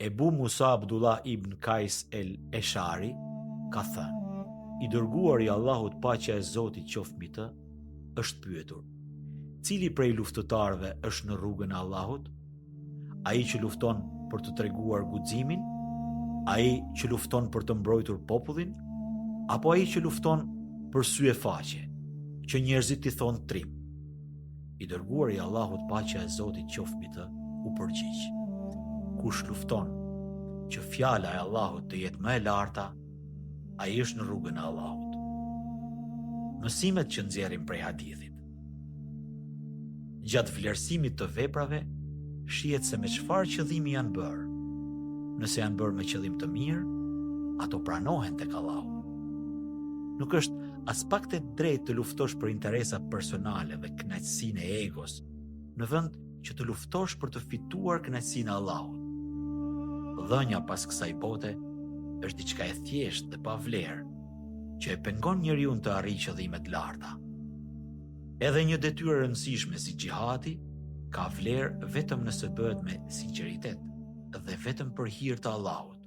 Ebu Musa Abdullah ibn Kajs el Eshari ka thënë, I dërguari i Allahut paqja e Zotit qoftë mbi të, është pyetur, Cili prej luftëtarëve është në rrugën e Allahut? Ai që lufton për të treguar guximin? Ai që lufton për të mbrojtur popullin? Apo ai që lufton për sy e faqe, që njerëzit t'i thonë trim? I dërguari i Allahut paqja e Zotit qoftë mbi të, u përgjigj. Kush lufton që fjala e Allahut të jetë më e larta, ai është në rrugën e Allahut. Mësimet që nxjerrim prej hadithit. Gjatë vlerësimit të veprave, shihet se me çfarë qëllimi janë bërë. Nëse janë bërë me qëllim të mirë, ato pranohen tek Allahu. Nuk është aspak e drejtë të luftosh për interesa personale dhe kënaqësinë e egos, në vend që të luftosh për të fituar kënaqësinë e Allahut. Dhënia pas kësaj bote është diçka e thjeshtë dhe pa vlerë, që e pengon njeriun të arrijë qëllime të larta. Edhe një detyrë e rëndësishme si xhihadi ka vlerë vetëm nëse bëhet me sinqeritet dhe vetëm për hir të Allahut.